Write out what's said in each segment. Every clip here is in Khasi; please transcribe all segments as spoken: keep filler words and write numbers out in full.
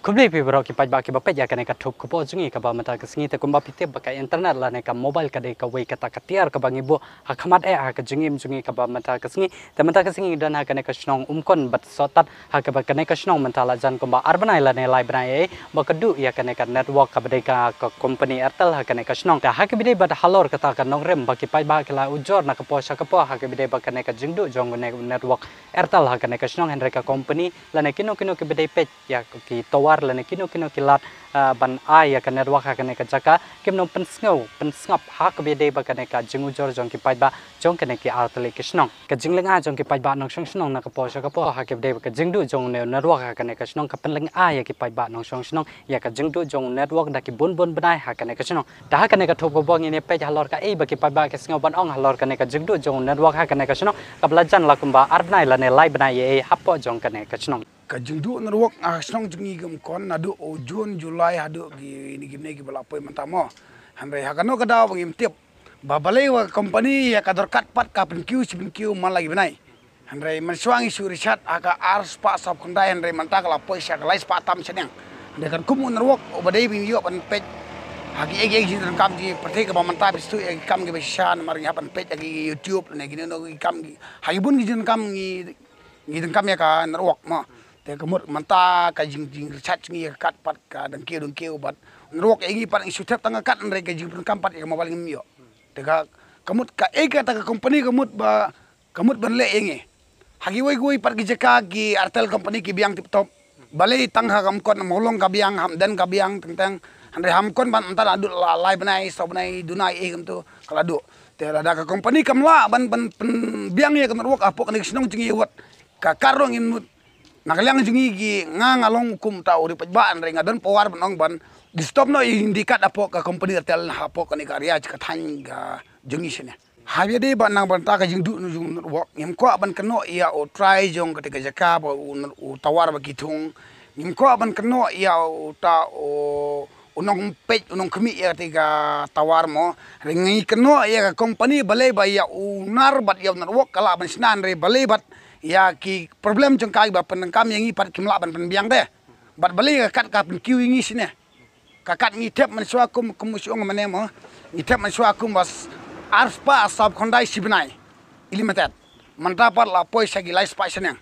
Khublei phi baroh ki paidbah kiba peit ïa kane ka thup khubor jong ngi kaba mynta ka sngi. Te kumba phi tip ba ka internet lane ka mobile ka dei kawei kata ka tiar kaba ngi buh ha khmat eh ha ka jingim jong ngi kaba mynta ka sngi. Te mynta ka sngi ngi don ha kane ka shnong Umkon bad Sohtat, ha kaba kane ka shnong mynta la jan kumba ar bnai lane lai bnai eh ba ka duh ïa kane ka network kaba dei ka, ka company Airtel ha kane ka shnong. Te ha kaba dei bad halor kata ka nongrim ba ki paidbah ki la ujor na ka por sha ka por ha kaba dei ba kane ka jingduh jong u ne-, network Airtel ha kane ka shnong, hynrei ka company lane kino kino kiba dei peit ïa ki tower lane kino kino ki lad, ah, ban ai ïa ka network ha kane ka jaka, kim nang pynsngew pynsngap ha kaba dei ba kane ka jingujor jong ki paidbah jong kane ki artylli ki shnong. Ka jinglynga jong ki paidbah nongshong shnong na ka por sha ka por ha kaba dei ba ka jingduh jong u network ha kane ka shnong ka pynlynga ïa ki paidbah nongshong shnong ïa ka jingduh jong u network da ki bun bun bnai ha kane ka shnong. Te ha kane ka thup khubor ngin ïa peit halor kaei ba ki paidbah ki sngew ban ong halor kane ka jingduh jong u network ha kane ka shnong kaba la jan la kumba ar bnai lane lai bnai eh hapoh jong kane ka shnong. Ka jingduh network ha shnong jong ngi ka Umkon naduh u June, July haduh kine ki bnai kiba la poi mynta mo. Hynrei ha kano ka daw ba ngim tip ba balei ba ka company ïa ka dor kat pat ka pynkiew shi pynkiew man la ki bnai. Hynrei mynshuwa ngi shu recharge ha ka ar spah sawphew khyndai, hynrei mynta ka la poi sha ka lai spah tam shaneng. Hynrei kan kum u network uba dei ba ngi ïoh ban peit ha kiei kiei ki jingdonkam jong ngi, pyrthei kaba mynta phi shu ïa ki kam kiba shisha namar ngi hap ban peit ha ki YouTube lane kino kino ki kam ki, ha ki bun ki jingdonkam ngi ngi donkam ïa ka network mo. Te ka mut mynta ka jing, jing recharge ngi ïa ka kat pat ka dang kiew dang kiew bad network ïa ngi pat ngi shu thep tang ka kat, hynrei ka jingpyndonkam pat ïa ka mobile ngim ïoh. Te ka, ka mut kaei kata ka company ka mut ba, ka mut ban leh ïa ngi. Ha kiwei kiwei pat ki jaka ki Airtel company ki biang tip top. Balei tang ha ka Umkon, Mawlong ka biang, ha Umden ka biang teng teng. Hynrei ha Umkon ban mynta naduh la lai bnai saw bnai duna ïa kumto ka la duh. Te lada ka company kam lah ban, ban pynbiang ïa ka network hapoh kane ka shnong jong ngi wat ka kar ruh ngim nud. Na ka liang jong ngi ki, nga nga long kum uta u riewpaidbah, hynrei nga don power ban ong ban disturb noh ïa ki kat hapoh ka company Airtel hapoh kane ka area ka thaiñ ka jong ngi shane. Haba ïadei bad na ka bynta ka jingduh jong u network, ngim kwah ban kynnoh ïa u trai jong kata ka jaka ba u, u tower ba ki thung. Ngim kwah ban kynnoh ïa uta u, u nongpeit, u nongkhmih ïa kata ka tower mo. Hynrei ngi kynnoh ïa ka company balei ba ïa u nar bad ïa u network ka lah ban shna, hynrei balei bad ïa ki problem jong ka ba pyndonkam ïa ngi pat kim lah ban pynbiang te. Bad balei ka kat ka pynkiew ïa ngi shane. Ka kat ngi thep mynshuwa kum, kum u shu ong mynne mo. Ngi thep mynshuwa kum ba ar spah sawphew khyndai shi bnai. Unlimited. Mynta pat la poi sha ki lai spah shaneng.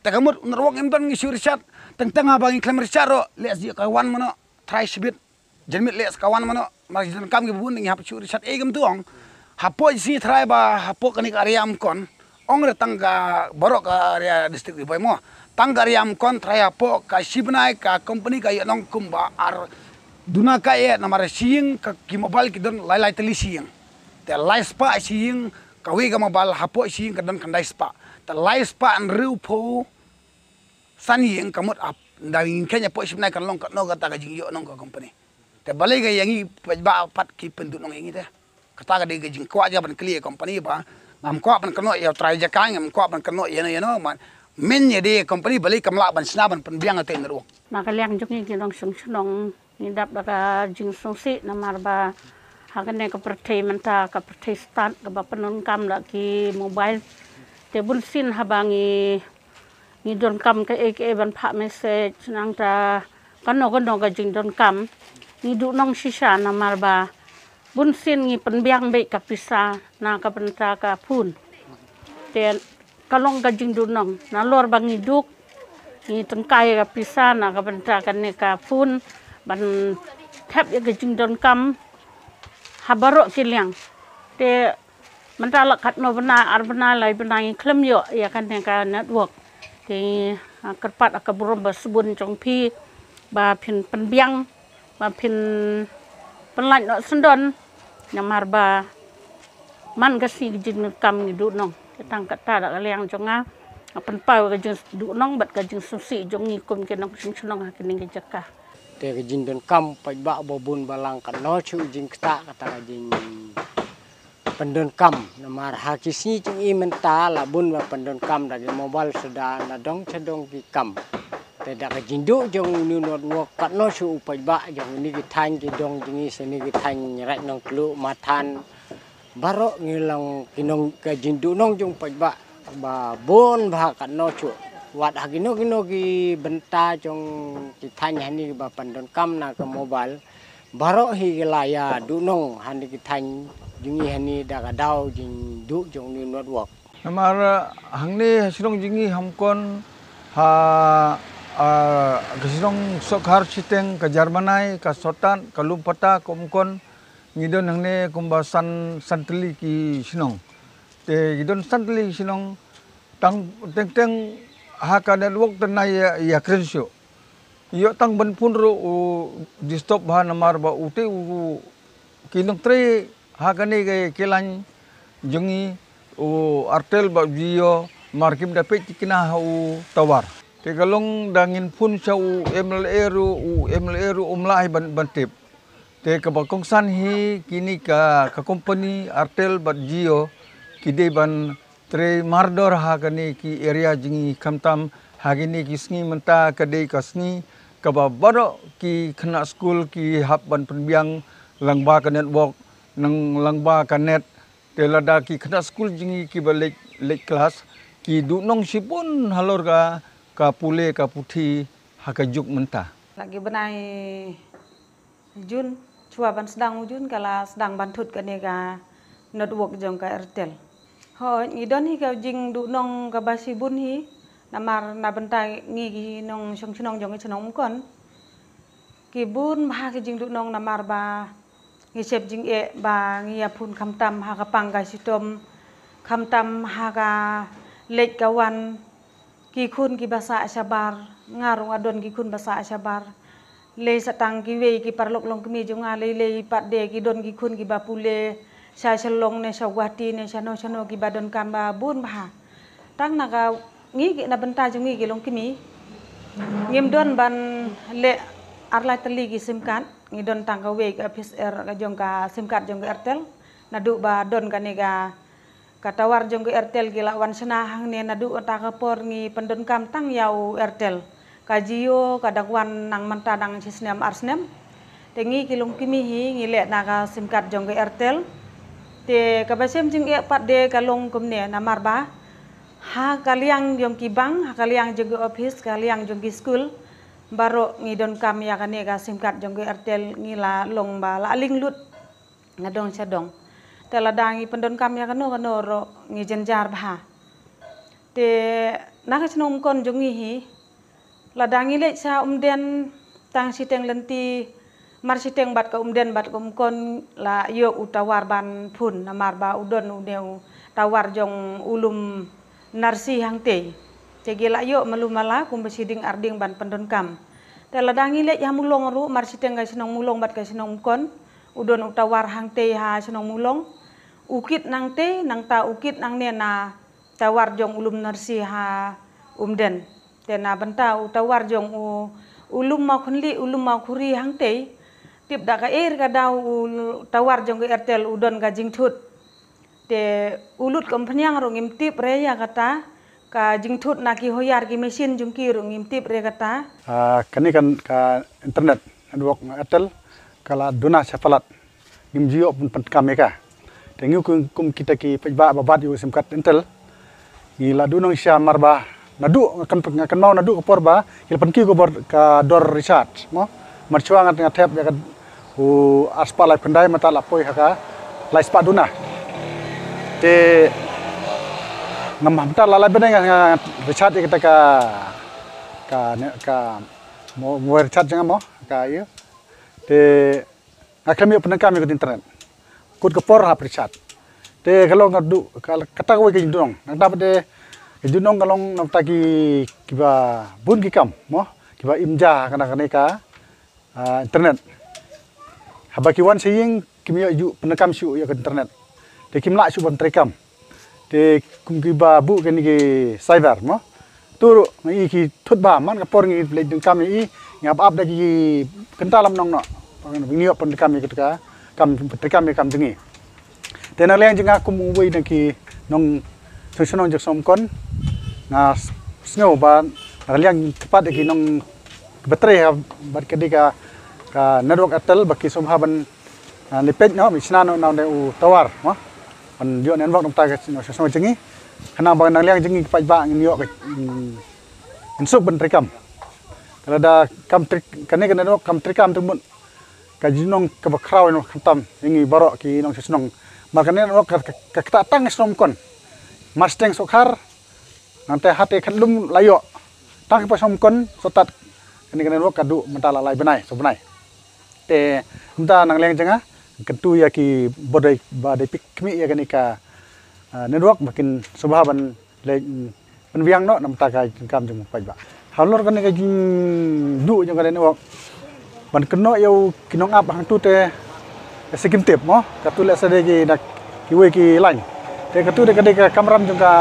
Te ka mut u network ngim don, ngi shu recharge. Teng teng haba ngi khlem recharge ruh, leh sdang ka wan mano, trai shibit. Janmiet leh sa ka wan mano, namar ki jingdonkam kiba bun ngi hap shu recharge ei kumto ong. Hapoh jingïatrai ba hapoh kane ka area Umkon. Ong re tang ka baroh ka area district Ri Bhoi mo. Tang ka area Umkon trai hapoh ka shi bnai ka company ka ïoh nong kumba ar duna ka ïa, namar shi ïing ka ki mobile ki don lai lai tylli shi ïing. Te lai spah shi ïing, kawei ka mobile hapoh shi ïing ka don khyndai spah. Te lai spah hynriewphew san ïing ka mut ap, nda ngin kheiñ hapoh shi bnai kan long katno kata ka jingïoh nong ka company. Te balei ka ïa ngi paidbah pat ki pynduh nong ïa ngi te. Kata ka dei ka jingkwah jong nga ban kylli ïa company ba ngam kwah ban kynnoh ïa u trai jaka, ngam kwah ban kynnoh ïa no ïa no, ma men ïa dei company balei kam lah ban shna ban pynbiang ïa te network. Na ka liang jong ngi ki nongshong shnong ngi dap da ka jingsngewsih namar ba ha kane ka pyrthei mynta ka pyrthei stad kaba pyndonkam da ki mobile. Te bunsien haba ngi ngi donkam kaei kaei ban phah message nangta kano kano ka jingdonkam. Ngi duh nong shisha namar ba bunsien ngi pynbiang beit ka pisa na ka bynta ka phone. Te ka long ka jingduh nong nalor ba ngi duk ngi tyngkai ka pisa na ka bynta kane ka phone ban thep ïa ka jingdonkam ha baroh ki liang. Te mynta la katno bnai, ar bnai, lai bnai ngi khlem ïoh ïa kane ka network. Te, ah, kyrpad ha ka burom ba sbun jong phi ba phin pynbiang, ba phin pynlait noh syndon namar ba man ka sngi ka jingdonkam ngi duh nong. Te tang kata da ka liang jong nga, nga pynpaw ka jingduh nong bad ka jingsngewsih jong ngi kum ki nongshong shnong ha kine ki jaka. Te ka jingdonkam paidbah ba bun balang katno shu jingktah kata ka jing pyndonkam. Namar ha ki sngi jong i mynta la bun ba pyndonkam da ki mobile suda na dong sha dong ki kam. Te da ka jingduh jong u network katno shu u paidbah jong une ki thaiñ ki dong jong i sha une ki thaiñ Raid Nongtluh Mathan. Baroh ngi long ki nong ka jingduh nong jong paidbah ba bun ba katno shu. Wat ha kino kino ki bynta jong ki thaiñ hani ba pyndonkam na ka mobile, baroh hi ki la ïa duhnong hani ki thaiñ jong ngi hani da ka daw jingduh jong u network. Namar hangne ha shnong jong ngi ha Umkon, ha ka shnong Sohkhar shiteng, ka Jarmanai, ka Sohtat, ka Lumpata, ka Umkon, ngi don hangne kumba san san tylli ki shnong. Te ngi don san tylli ki shnong, tang teng teng ha ka network te na ïa ïa kren shuh. Ïoh tang ban phone ruh u disturb bha namar ba u te u ki nongtrei ha kane ka kilain jong ngi, u Airtel bad Jio, mar kim da peit tikna ha u tower. Te ka long da ngin phone sha u MLA ruh, u MLA ruh um lah hi ban ban tip. Te kaba kongsan hi kine ka ka company Airtel bad Jio ki dei ban trei mardor ha kane ki area jong ngi, khamtam ha kine ki sngi mynta ka dei ka sngi kaba baroh ki khynnah skul ki hap ban pynbiang lyngba ka network, nang lyngba ka net. Te lada ki khynnah skul jong ngi kiba leit leit klas ki duhnong shibun halor ka ka pule ka puthi ha ka juk mynta. La ki bnai Jun, shuwa ban sdang u Jun ka la sdang ban thut kane ka network jong ka Airtel. Hooid, ngi don hi ka jingduhnong kaba shibun hi, namar na bynta ngi ki nongshong shnong jong ka shnong Umkon. Ki bun bha ki jingduhnong namar ba ngi shep jingeh ba ngi ïa phone khamtam ha ka pang ka shitom, khamtam ha ka leit ka wan, ki khun kiba sah shabar, nga ruh nga don ki khun ba sah shabar. Lei sa tang kiwei ki paralok longkmie jong nga, lei lei pat de ki don ki khun kiba pule sha Shillong ne sha Guwahati ne shano shano kiba donkam ba bun bha. Tang na ka ngi ki na bynta jong ngi ki longkmie, ngim don ban leh ar lai tylli ki sim card, ngi don tang kawei ka office Air ka jong ka sim card jong ka Airtel. Naduh ba don kane ka ka tower jong ka Airtel ki la wan shna hangne, naduh kata ka por ngi pyndonkam tang ïa u Airtel. Ka Jio ka dang wan nang mynta dang shi snem ar snem. Te ngi ki longkmie hi ngi leh na ka sim card jong ka Airtel. Te kaba shem jingeh pat de ka long kumne namar ba ha ka liang jong ki bank, ha ka liang jong ki office, ka liang jong ki skul, baroh ngi donkam ïa kane ka sim card jong ka Airtel, ngi la long ba la lynglut na dong sha dong. Te lada ngi pyndonkam ïa kano kano ruh ngi jynjar bha. Te na ka shnong Umkon jong ngi hi, lada ngi leit sha Umden tang shiteng lynti, mar shiteng bad ka Umden bad ka Umkon la ïoh u tower ban phone namar ba u don une u tower jong u lum Narsi hangtei. Te ki la ïoh malu mala kumba shi ding ar ding ban pyndonkam. Te lada ngi leit ha Mulong ruh, mar shiteng ka shnong Mulong bad ka shnong Umkon, u don u tower hangtei ha shnong Mulong. U kit nangtei, nangta u kit nangne na tower jong u lum Narsi ha Umden. Te na bynta u tower jong u, u lum Mawkhunlih, u lum Mawkhuri hangtei, tip da kaei ka daw u tower jong ka Airtel u don ka jingthut. Te u lut ka umphniang ruh ngim tip re ïa kata, ka jingthut na ki hoiar ki machine jong ki ruh ngim tip re kata. Ah, kane kan ka internet network Airtel ka la duna sha palat. Ngim ju ïoh pyn-, pyndonkam ïa ka. Te ngi kum, kum kita ki paidbah ba bat ïa u sim card Airtel, ngi la duhnong shisha mar ba naduh, nga kyn-, nga kynmaw naduh ka por ba ki la pynkiew ka bor ka dor recharge, mo. Mar shuwa nga, nga thep ïa ka u arspah laiphew khyndai, mynta la poi ha ka laispah duna. Te ngam, mynta la lai bnai nga, nga recharge ïa kata ka, ka ne, ka mo, mo recharge jong nga, mo, ka ïa. Te nga khlem ïoh pyndonkam ïa ka internet. Kut ka por hap recharge. Te ka long ka duh, ka, kata kawei ka jingduhnong. Nangta pat de ka jingduhnong ka long nangta ki, kiba bun ki kam, mo, kiba im ja ha kane, kane ka, ah, internet. Haba ki wan sha ïing kim ïoh ju pyndonkam shuh ïa ka internet. Te kim lah shuh ban treikam. Te kum kiba buh kine ki cyber, mo. Tu ruh ngi i ki thut bha, man ka por ngi leit donkam ïa i, ngi ap ap da ki kynta lam nong noh. Ngi ïoh pyndonkam ïa ka kam, pyndonkam ïa ka kam jong ngi. Te na liang jong nga kum uwei na ki nongshong shnong jong Umkon, nga s-, sngew ba na liang kyrpad ïa ki nong, kiba trei ha bad ka dei ka, ka network Airtel ba ki sngewbha ban, ah, lipeit noh, ban shna noh na u tower, mo. Ban ïoh network na bynta ka shnong, shnong jong ngi. Khnang ba na liang jong ngi ki paidbah ngin ïoh ka, mm, Nsup ban treikam. Ka lada kam trei, kane ka network kam treikam te mut ka jingnong kaba khraw ïa ngi khamtam ïa ngi baroh ki nongshong shnong. Namar kane network ka, ka, ka ktah tang shnong Umkon. Marsteng Sohkhar, nangta hate khatlum la ïoh. Tang ki pa shnong Umkon, Sohtat, kane ka network ka duh mynta la lai bnai, saw bnai. Te mynta na ka liang jong nga, kyntu ïa ki ba dei, ba dei peit khmih ïa kane ka, ah, network ba kin sngewbha ban leit, mm, pynbiang noh namar ka kam jong u paidbah. Halor kane ka jingduh jong ka network, ban kynnoh ïa u ki nongap hangtu te, ka shu kim tip mo, katto lehse dei ki da kiwei ki line. Te katto dei ka dei ka kamram jong ka,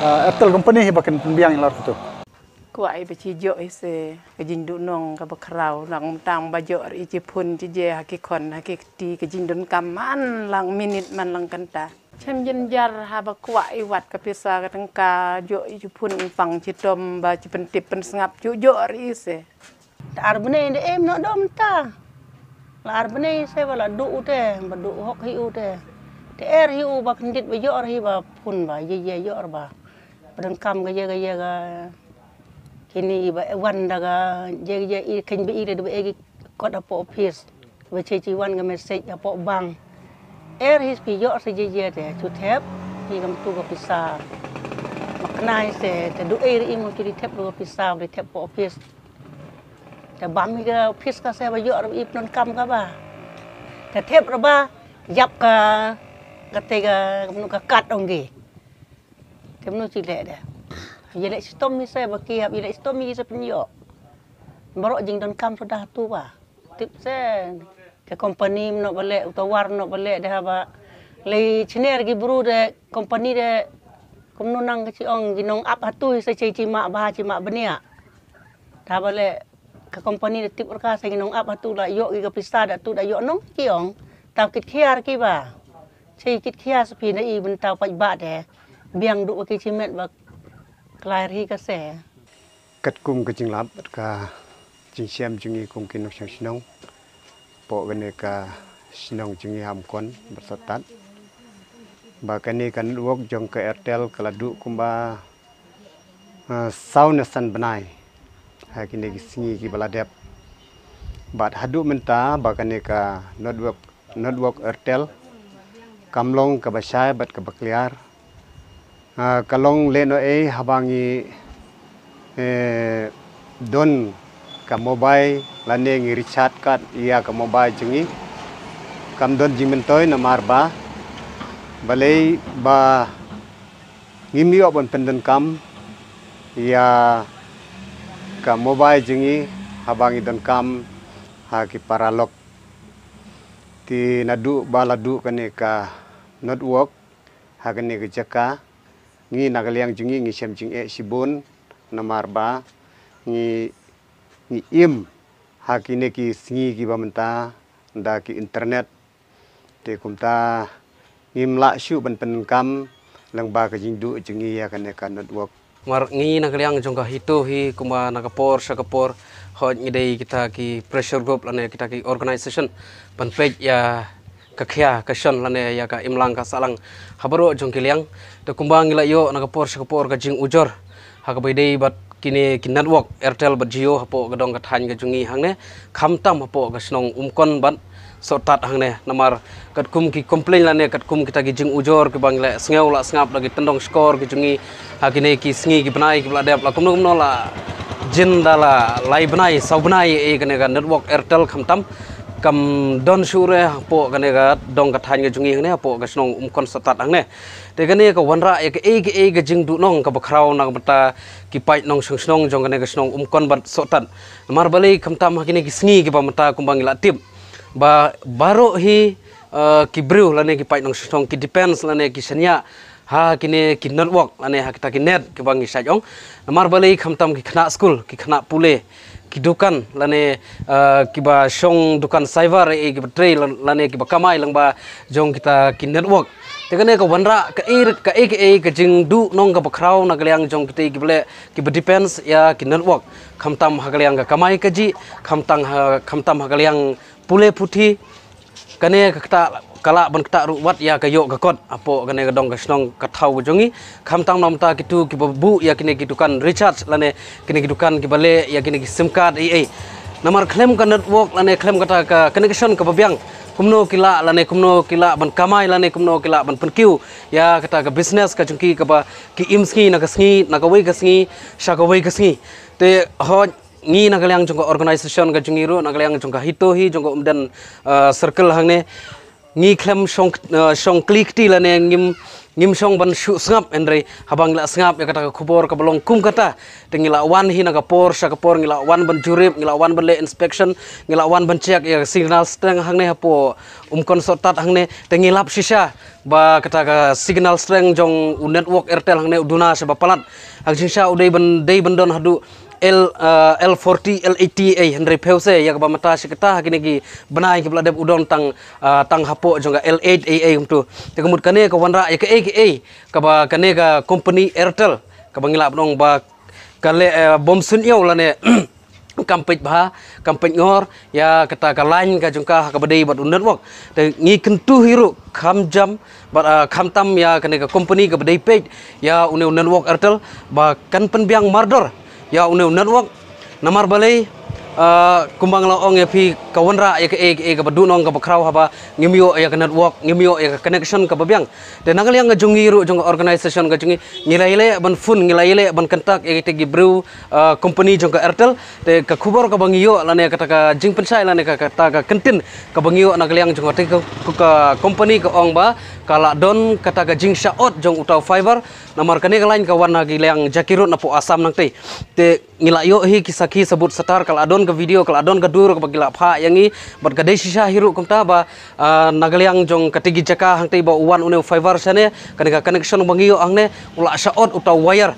ah, Airtel company hi ba kin pynbiang halor katto. Kwah i ba chi joh i se ka jingduhnong kaba khraw, lang tang ba joh ri chi phone chi je ha ki khon ha ki kti, ka jingdonkam man lang minit man lang kynta. Chem jynjar haba kwah i wat ka pisa ka tyngka, joh i chi phone i pang chi tom ba chi pyntip pynsngap, joh joh ri i se. Te ar bnai de em noh dom ta. La ar bnai se ba la duh u te, ba duh hok hi u te. Te er hi u ba kyndit ba joh hi ba phone ba, ye ye joh ba. Ba donkam ka ye ka ye ka. Kine i ba wan da ka, ye ye i khein ba i de ba e ki kot hapoh office. Ba che chi wan ka message hapoh bank. Er hi phi joh se ye ye te, chu thep, hi kam tu ka pisa. Maknai se, te duh er i mo chu di thep du ka pisa, di thep hapoh office. Te bam hi ka office ka se ba joh i pyndonkam ka ba. Te thep ra ba, ïap ka, ka te ka, ka mnu ka kat ong ki. Te mnu chi leh de. Ye leh chitom mi se ba ki hap, ye leh chitom mi se pynïoh. Baroh jingdonkam suda tu ba. Tip se. Ka company mno ba leh, u tawar mno ba leh de haba. Lei chiner ki bru de, company de, kumno nang ka chi ong, ki nongap hatu se chi chi ma ba, chi ma bniah. Ta ba leh, ka company de tip rka se ki nongap hatu la ïoh ki ka pisa da tu da ïoh nong ki ong. Ta kit khiar ki ba. Chi kit khiar se phi na i bynta paidbah de. Biang duh ki chi met ba klai ri ka se. Katkum ka jinglap bad ka jingshem jong ngi kum ki nongshong shnong. Hapoh kane ka shnong jong ngi ha Umkon bad Sohtat. Ba kane ka network jong ka Airtel ka la duh kumba, ah, saw ne san bnai. Ha kine ki sngi kiba la dep. Bad haduh mynta ba kane ka network, network Airtel kam long kaba shai bad kaba clear. Ah, ka long lehnohei haba ngi, eh, don ka mobile lane ngi recharge card ïa ka mobile jong ngi. Kam don jingmyntoi namar ba balei ba ngim ïoh ban pyndonkam ïa ka mobile jong ngi haba ngi donkam ha ki paralok. Te naduh ba la duh kane ka network ha kane ka jaka, ngi na ka liang jong ngi ngi shem jingeh shibun namar ba ngi, ngi im ha kine ki sngi kiba mynta da ki internet. Te kumta ngim lah shuh ban pyndonkam lyngba ka jingduh jong ngi ïa kane ka network. Namar ngi na ka liang jong ka HITO hi kumba na ka por sha ka por, hooid ngi dei kita ki pressure group lane kita ki organisation ban peit ïa ka khia ka shon lane ïa ka imlang ka sahlang ha baroh jong ki liang. Te kumba ngi la ïoh na ka por sha ka por ka jingujor ha kaba ïadei bad kine ki network Airtel bad Jio hapoh ka dong ka thaiñ ka jong ngi hangne, khamtam hapoh ka shnong Umkon bad Sohtat hangne. Namar katkum ki complain lane katkum kita ki jingujor kiba ngi la sngew la sngap da ki tyndong shkor ki jong ngi ha kine ki sngi ki bnai kiba la dep, la kumno kumno la jin da la lai bnai saw bnai ïa kane ka network Airtel khamtam kam don shuh re hapoh kane ka dong ka thaiñ ka jong ngi hangne hapoh ka shnong Umkon Sohtat hangne. Te kane ka wanrah ïa kaei kaei ka jingduhnong kaba khraw na ka bynta ki paid nongshong shnong jong kane ka shnong Umkon bad Sohtat. Namar balei khamtam ha kine ki sngi kiba mynta kumba ngi la tip ba baroh hi, eh, ki briew lane ki paid nongshong shnong ki depends lane ki shaniah ha kine ki network lane ha kita ki net kiba ngi shait ong. Namar balei khamtam ki khynnah skul, ki khynnah pule, ki dukan lane, eh, kiba shong dukan cyber, eh, kiba trei lan-, lane kiba kamai lyngba jong kita ki network. Te kane ka wanrah kaei kaei kaei ka jingduhnong kaba khraw na ka liang jong kita kiba leh kiba depends ïa ki network. Khamtam ha ka liang ka kamai kajih, khamtam ha, khamtam ha ka liang pule puthi. Kane ka kata ka lah ban ktah ruh wat ïa ka ïoh ka kot hapoh kane ka dong ka shnong ka thaw jong ngi. Khamtam namar kito kiba buh ïa kine ki dukan recharge lane kine ki dukan kiba leh ïa kine ki SIM card ei ei. Namar khlem ka network lane khlem kata ka connection kaba biang, kumno ki lah lane kumno ki lah ban kamai lane kumno ki lah ban pynkiew ïa kata ka business ka jong ki kaba ki im sngi na ka sngi, na kawei ka sngi sha kawei ka sngi. Te hoi ngi na ka liang jong ka organisation ka jong ngi ruh, na ka liang jong ka HITO hi jong ka Umden, ah, circle hangne, ngi khlem shong, ah, shong kli kti lane ngim, ngim shong ban shu sngap, hynrei haba ngi la sngap ïa kata ka khubor kaba long kum kata, te ngi la wan hi na ka por sha ka por, ngi la wan ban jurip, ngi la wan ban leh inspection, ngi la wan ban check ïa ka signal strength hangne hapoh Umkon Sohtat hangne, te ngi lap shisha ba kata ka signal strength jong u network Airtel hangne u duna shaba palat. Ha ka jingshisha u dei ban, dei ban don haduh L, ah, L forty, L eighty ei, hynrei phew se ïa kaba mynta shi katta ha kine ki bnai kiba la dep u don tang, ah, tang hapoh jong ka L eight ei ei kumtu. Te ka mut kane ka wanrah ïa kaei kaei kaba kane ka company Airtel kaba ngi lah ban ong ba ka leh, eh, bym sngewthuh lane kam peit bha, kam peit ngor ïa kata ka line ka jong ka ha kaba dei bad u network. Te ngi kyntu hi ruh kham jam bad, ah, khamtam ïa kane ka company kaba dei peit ïa une u network Airtel ba kan pynbiang mardor ïa une u network. Namar balei, ah, kumba nga la ong ïa phi, ka wanrah ïa kaei kaei kaba duhnong kaba khraw haba ngim ïoh ïa ka network, ngim ïoh ïa ka connection kaba biang. Te na ka liang ka jong ngi ruh jong ka organisation ka jong ngi, ngi la ïaleh ban phone, ngi la ïaleh ban contact ïa kita ki briew, ah, company jong ka Airtel. Te ka khubor kaba ngi ïoh lane kata ka jingpynshai lane ka, kata ka kyntien kaba ngi ïoh na ka liang jong kata ka, ka company ka ong ba ka la don kata ka jingshah ot jong uta u fiber. Namar kane ka line ka wan na ka liang Jakhirot napoh Assam nangtei. Te ngi la ïoh hi ki sakhi sabut satar, ka la don ka video, ka la don ka dur kaba ki la phah ïa ngi. Bad ka dei shisha hi ruh kumta ba, ah, na ka liang jong kata ki jaka hangtei ba u wan une u fiber shane, kane ka connection ba ngi ïoh hangne u la shah ot uta u wire.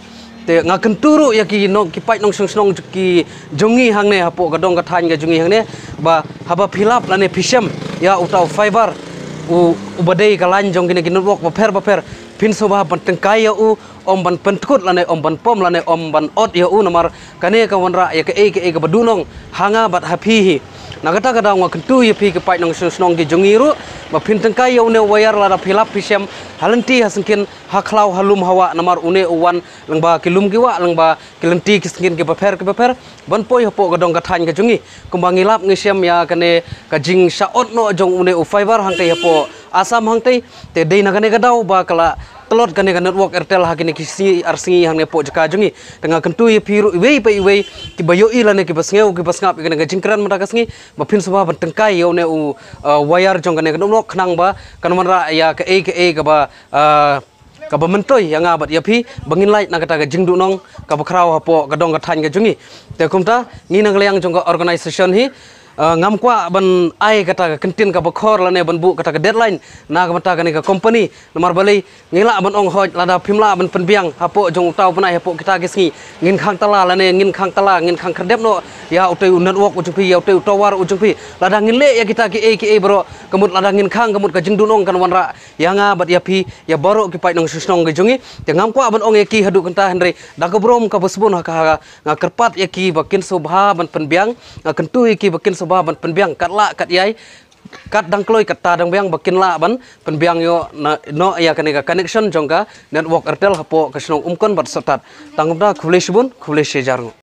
Te nga kyntu ruh ïa ki nong, ki paid nongshong shnong ki jong ngi hangne hapoh ka dong ka thaiñ ka jong ngi hangne, ba haba phi lap lane phi shem ïa uta u fiber u, uba dei ka line jong kine ki network bapher bapher, phin sngewbha ban tyngkai ïa u, ym ban pyntkut lane ym ban pom lane ym ban ot ïa u, namar kane ka wanrah ïa kaei kaei kaba duhnong ha nga bad ha phi hi. Na kata ka daw nga kyntu ïa phi ki paid nongshong shnong ki jong ngi ruh ba phin tyngkai ïa une u wire lada phi lap phi shem ha lynti ha syngkien, ha khlaw ha lum ha wah, namar une u wan lyngba ki lum ki wah, lyngba ki lynti ki syngkien ki bapher ki bapher ban poi hapoh ka dong ka thaiñ ka jong ngi. Kumba ngi lap ngi shem ïa kane ka jingshah ot noh jong une u fiber hangtei hapoh Assam hangtei. Te dei na kane ka daw ba ka la tlot kane ka network Airtel ha kine ki sngi ar sngi hangne hapoh jaka jong ngi. Te nga kyntu ïa phi ruh iwei pa iwei kiba ïohi lane kiba sngew kiba sngap ïa kane ka jingkren mynta ka sngi, ba phin sngewbha ban tyngkai ïa une u, uh, wire jong kane ka network khnang ba kan wanrah ïa kaei kaei kaba, uh, kaba myntoi ïa nga bad ïa phi ba ngin lait na kata ka jingduhnong kaba khraw hapoh ka dong ka thaiñ ka jong ngi. Te kumta ngi na ka liang jong ka organisation hi, ah, ngam kwah ban ai kata ka kyntien kaba khor lane ban buh kata ka deadline na ka bynta kane ka company. Namar balei, ngi lah ban ong hoi lada phim lah ban pynbiang hapoh jong uta u bnai hapoh kita ki sngi, ngin khang tala lane ngin khang tala, ngin khang khyrdep noh ïa utei u network u jong phi, ïa utei u tower u jong phi. Lada ngin leh ïa kita kiei kiei baroh, ka mut lada ngin khang, ka mut ka jingduhnong kan wanrah ïa nga bad ïa phi, ïa baroh ki paid nongshong shnong ki jong ngi. Te ngam kwah ban ong ïa ki haduh kynta, hynrei da ka burom kaba sbun ha ka, ha ka, nga kyrpad ïa ki ba kin sngewbha ban pynbiang, nga kyntu ïa ki ba kin sngewbha ban pynbiang kat lah kat ïai, kat dang kloi kat ta dang biang, ba kin lah ban pynbiang ïoh na, noh ïa kane ka connection jong ka network Airtel hapoh ka shnong Umkon bad Sohtat. Tang kumta, khublei shibun, khublei shihajar nguh.